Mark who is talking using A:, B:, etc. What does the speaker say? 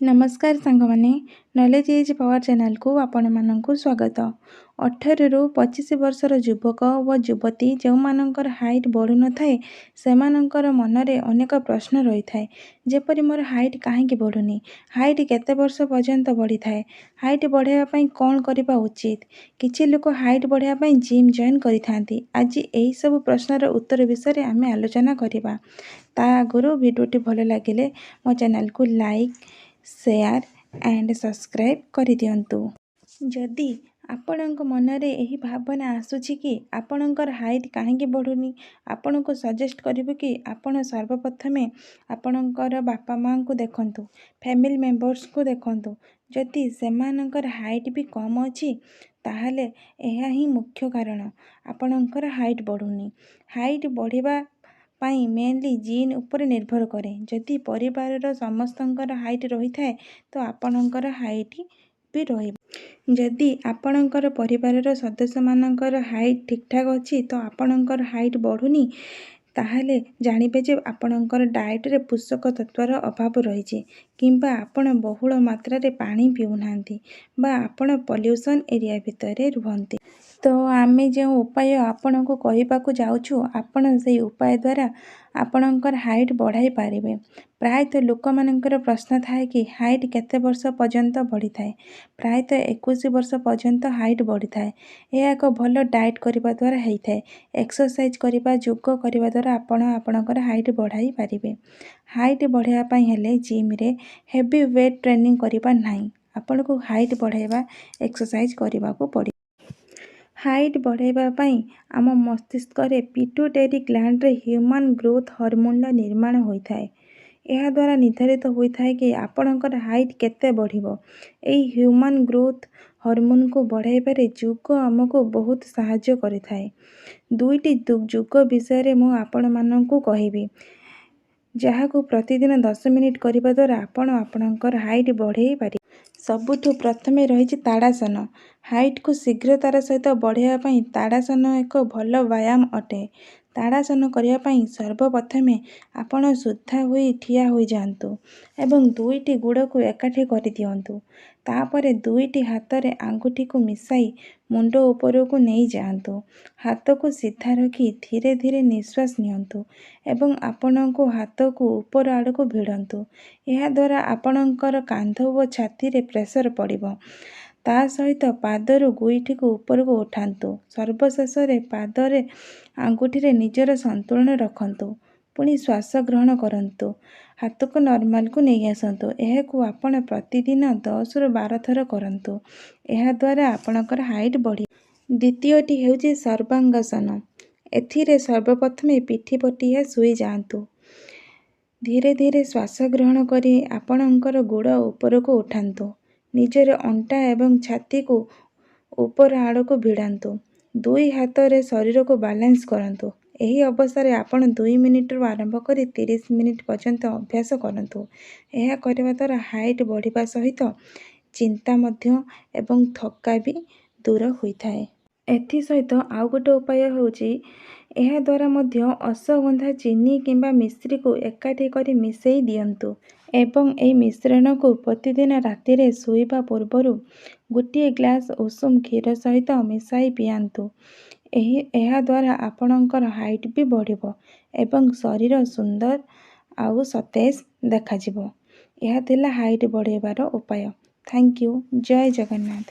A: ନମସ୍କାର ସାଙ୍ଗମାନେ, knowledge is power ଚ୍ୟାନେଲକୁ ଆପଣମାନଙ୍କୁ ସ୍ୱାଗତ। 18ରୁ 25 ବର୍ଷର ଯୁବକ ଓ ଯୁବତୀ ଯେଉଁମାନଙ୍କର ହାଇଟ୍ ବଢ଼ୁନଥାଏ, ସେମାନଙ୍କର ମନରେ ଅନେକ ପ୍ରଶ୍ନ ରହିଥାଏ, ଯେପରି ମୋର ହାଇଟ୍ କାହିଁକି ବଢ଼ୁନି, ହାଇଟ୍ କେତେ ବର୍ଷ ପର୍ଯ୍ୟନ୍ତ ବଢ଼ିଥାଏ, ହାଇଟ୍ ବଢ଼ାଇବା ପାଇଁ କ'ଣ କରିବା ଉଚିତ, କିଛି ଲୋକ ହାଇଟ୍ ବଢ଼ାଇବା ପାଇଁ ଜିମ୍ ଜଏନ୍ କରିଥାନ୍ତି। ଆଜି ଏହିସବୁ ପ୍ରଶ୍ନର ଉତ୍ତର ବିଷୟରେ ଆମେ ଆଲୋଚନା କରିବା। ତା ଆଗରୁ ଭିଡ଼ିଓଟି ଭଲ ଲାଗିଲେ ମୋ ଚ୍ୟାନେଲକୁ ଲାଇକ୍, ସେୟାର ଆଣ୍ଡ ସବସ୍କ୍ରାଇବ୍ କରିଦିଅନ୍ତୁ। ଯଦି ଆପଣଙ୍କ ମନରେ ଏହି ଭାବନା ଆସୁଛି କି ଆପଣଙ୍କର ହାଇଟ୍ କାହିଁକି ବଢ଼ୁନି, ଆପଣଙ୍କୁ ସଜେଷ୍ଟ କରିବୁ କି ଆପଣ ସର୍ବପ୍ରଥମେ ଆପଣଙ୍କର ବାପା ମାଆଙ୍କୁ ଦେଖନ୍ତୁ, ଫ୍ୟାମିଲି ମେମ୍ବର୍ସଙ୍କୁ ଦେଖନ୍ତୁ। ଯଦି ସେମାନଙ୍କର ହାଇଟ୍ ବି କମ୍ ଅଛି, ତାହେଲେ ଏହା ହିଁ ମୁଖ୍ୟ କାରଣ ଆପଣଙ୍କର ହାଇଟ୍ ବଢ଼ୁନି। ହାଇଟ୍ ବଢ଼ିବା ପାଇଁ ମେନଲି ଜିନ୍ ଉପରେ ନିର୍ଭର କରେ। ଯଦି ପରିବାରର ସମସ୍ତଙ୍କର ହାଇଟ୍ ରହିଥାଏ, ତ ଆପଣଙ୍କର ହାଇଟ୍ ବି ରହିବ। ଯଦି ଆପଣଙ୍କର ପରିବାରର ସଦସ୍ୟମାନଙ୍କର ହାଇଟ୍ ଠିକ୍ଠାକ୍ ଅଛି, ତ ଆପଣଙ୍କର ହାଇଟ୍ ବଢ଼ୁନି, ତାହେଲେ ଜାଣିବେ ଯେ ଆପଣଙ୍କର ଡାଏଟ୍ରେ ପୋଷକ ତତ୍ତ୍ୱର ଅଭାବ ରହିଛି କିମ୍ବା ଆପଣ ବହୁଳ ମାତ୍ରାରେ ପାଣି ପିଉନାହାନ୍ତି ବା ଆପଣ ପଲ୍ୟୁସନ୍ ଏରିଆ ଭିତରେ ରୁହନ୍ତି। ତ ଆମେ ଯେଉଁ ଉପାୟ ଆପଣଙ୍କୁ କହିବାକୁ ଯାଉଛୁ, ଆପଣ ସେଇ ଉପାୟ ଦ୍ୱାରା ଆପଣଙ୍କର ହାଇଟ୍ ବଢ଼ାଇ ପାରିବେ। ପ୍ରାୟତଃ ଲୋକମାନଙ୍କର ପ୍ରଶ୍ନ ଥାଏ କି ହାଇଟ୍ କେତେ ବର୍ଷ ପର୍ଯ୍ୟନ୍ତ ବଢ଼ିଥାଏ? ପ୍ରାୟତଃ 21 ବର୍ଷ ପର୍ଯ୍ୟନ୍ତ ହାଇଟ୍ ବଢ଼ିଥାଏ। ଏହା ଏକ ଭଲ ଡାଏଟ୍ କରିବା ଦ୍ୱାରା ହେଇଥାଏ। ଏକ୍ସରସାଇଜ୍ କରିବା, ଯୋଗ କରିବା ଦ୍ୱାରା ଆପଣ ଆପଣଙ୍କର ହାଇଟ୍ ବଢ଼ାଇ ପାରିବେ। ହାଇଟ୍ ବଢ଼ାଇବା ପାଇଁ ହେଲେ ଜିମ୍ରେ ହେଭି ୱେଟ୍ ଟ୍ରେନିଂ କରିବା ନାହିଁ, ଆପଣଙ୍କୁ ହାଇଟ୍ ବଢ଼ାଇବା ଏକ୍ସରସାଇଜ୍ କରିବାକୁ ପଡ଼ିବ। ହାଇଟ୍ ବଢ଼ାଇବା ପାଇଁ ଆମ ମସ୍ତିଷ୍କରେ ପିଟ୍ୟୁଟେରୀ ଗ୍ଲାଣ୍ଡରେ ହ୍ୟୁମାନ୍ ଗ୍ରୋଥ୍ ହରମୋନ୍ର ନିର୍ମାଣ ହୋଇଥାଏ। ଏହାଦ୍ୱାରା ନିର୍ଦ୍ଧାରିତ ହୋଇଥାଏ କି ଆପଣଙ୍କର ହାଇଟ୍ କେତେ ବଢ଼ିବ। ଏହି ହ୍ୟୁମାନ୍ ଗ୍ରୋଥ୍ ହରମୋନ୍କୁ ବଢ଼ାଇବାରେ ଯୋଗ ଆମକୁ ବହୁତ ସାହାଯ୍ୟ କରିଥାଏ। ଦୁଇଟି ଯୋଗ ବିଷୟରେ ମୁଁ ଆପଣମାନଙ୍କୁ କହିବି, ଯାହାକୁ ପ୍ରତିଦିନ 10 ମିନିଟ୍ କରିବା ଦ୍ୱାରା ଆପଣ ଆପଣଙ୍କର ହାଇଟ୍ ବଢ଼ାଇ ପାରିବେ। ସବୁଠୁ ପ୍ରଥମେ ରହିଛି ତାଡ଼ାସନ। ହାଇଟ୍କୁ ଶୀଘ୍ରତାର ସହିତ ବଢ଼ାଇବା ପାଇଁ ତାଡ଼ାସନ ଏକ ଭଲ ବ୍ୟାୟାମ ଅଟେ। ତାଡ଼ାସନ କରିବା ପାଇଁ ସର୍ବପ୍ରଥମେ ଆପଣ ସିଧା ହୋଇ ଠିଆ ହୋଇଯାଆନ୍ତୁ ଏବଂ ଦୁଇଟି ଗୋଡ଼କୁ ଏକାଠି କରିଦିଅନ୍ତୁ। ତାପରେ ଦୁଇଟି ହାତରେ ଆଙ୍ଗୁଠିକୁ ମିଶାଇ ମୁଣ୍ଡ ଉପରକୁ ନେଇଯାଆନ୍ତୁ। ହାତକୁ ସିଧା ରଖି ଧୀରେ ଧୀରେ ନିଶ୍ୱାସ ନିଅନ୍ତୁ ଏବଂ ଆପଣଙ୍କ ହାତକୁ ଉପର ଆଡ଼କୁ ଭିଡ଼ନ୍ତୁ। ଏହାଦ୍ୱାରା ଆପଣଙ୍କର କାନ୍ଧ ଓ ଛାତିରେ ପ୍ରେସର ପଡ଼ିବ। ତା ସହିତ ପାଦରୁ ଗୋଇଠିକୁ ଉପରକୁ ଉଠାନ୍ତୁ। ସର୍ବଶେଷରେ ପାଦରେ ଆଙ୍ଗୁଠିରେ ନିଜର ସନ୍ତୁଳନ ରଖନ୍ତୁ। ପୁଣି ଶ୍ୱାସ ଗ୍ରହଣ କରନ୍ତୁ, ହାତକୁ ନର୍ମାଲକୁ ନେଇ ଆସନ୍ତୁ। ଏହାକୁ ଆପଣ ପ୍ରତିଦିନ 10ରୁ 12 ଥର କରନ୍ତୁ। ଏହାଦ୍ୱାରା ଆପଣଙ୍କର ହାଇଟ୍ ବଢ଼ିବ। ଦ୍ୱିତୀୟଟି ହେଉଛି ସର୍ବାଙ୍ଗାସନ। ଏଥିରେ ସର୍ବପ୍ରଥମେ ପିଠି ପଟିଆ ଶୋଇଯାଆନ୍ତୁ। ଧୀରେ ଧୀରେ ଶ୍ୱାସ ଗ୍ରହଣ କରି ଆପଣଙ୍କର ଗୋଡ଼ ଉପରକୁ ଉଠାନ୍ତୁ। ନିଜର ଅଣ୍ଟା ଏବଂ ଛାତିକୁ ଉପର ଆଡ଼କୁ ଭିଡ଼ନ୍ତୁ। ଦୁଇ ହାତରେ ଶରୀରକୁ ବାଲାନ୍ସ କରନ୍ତୁ। ଏହି ଅବସ୍ଥାରେ ଆପଣ 2 ମିନିଟରୁ ଆରମ୍ଭ କରି 30 ମିନିଟ୍ ପର୍ଯ୍ୟନ୍ତ ଅଭ୍ୟାସ କରନ୍ତୁ। ଏହା କରିବା ଦ୍ୱାରା ହାଇଟ୍ ବଢ଼ିବା ସହିତ ଚିନ୍ତା ମଧ୍ୟ ଏବଂ ଥକା ବି ଦୂର ହୋଇଥାଏ। ଏଥିସହିତ ଆଉ ଗୋଟେ ଉପାୟ ହେଉଛି, ଏହାଦ୍ୱାରା ମଧ୍ୟ ଅଶ୍ୱଗନ୍ଧା, ଚିନି କିମ୍ବା ମିଶ୍ରିକୁ ଏକାଠି କରି ମିଶାଇ ଦିଅନ୍ତୁ ଏବଂ ଏହି ମିଶ୍ରଣକୁ ପ୍ରତିଦିନ ରାତିରେ ଶୋଇବା ପୂର୍ବରୁ ଗୋଟିଏ ଗ୍ଲାସ୍ ଉଷୁମ କ୍ଷୀର ସହିତ ମିଶାଇ ପିଆନ୍ତୁ। ଏହାଦ୍ୱାରା ଆପଣଙ୍କର ହାଇଟ୍ ବି ବଢ଼ିବ ଏବଂ ଶରୀର ସୁନ୍ଦର ଆଉ ସତେଜ ଦେଖାଯିବ। ଏହା ଥିଲା ହାଇଟ୍ ବଢ଼ାଇବାର ଉପାୟ। Thank you. Jay Jagannath.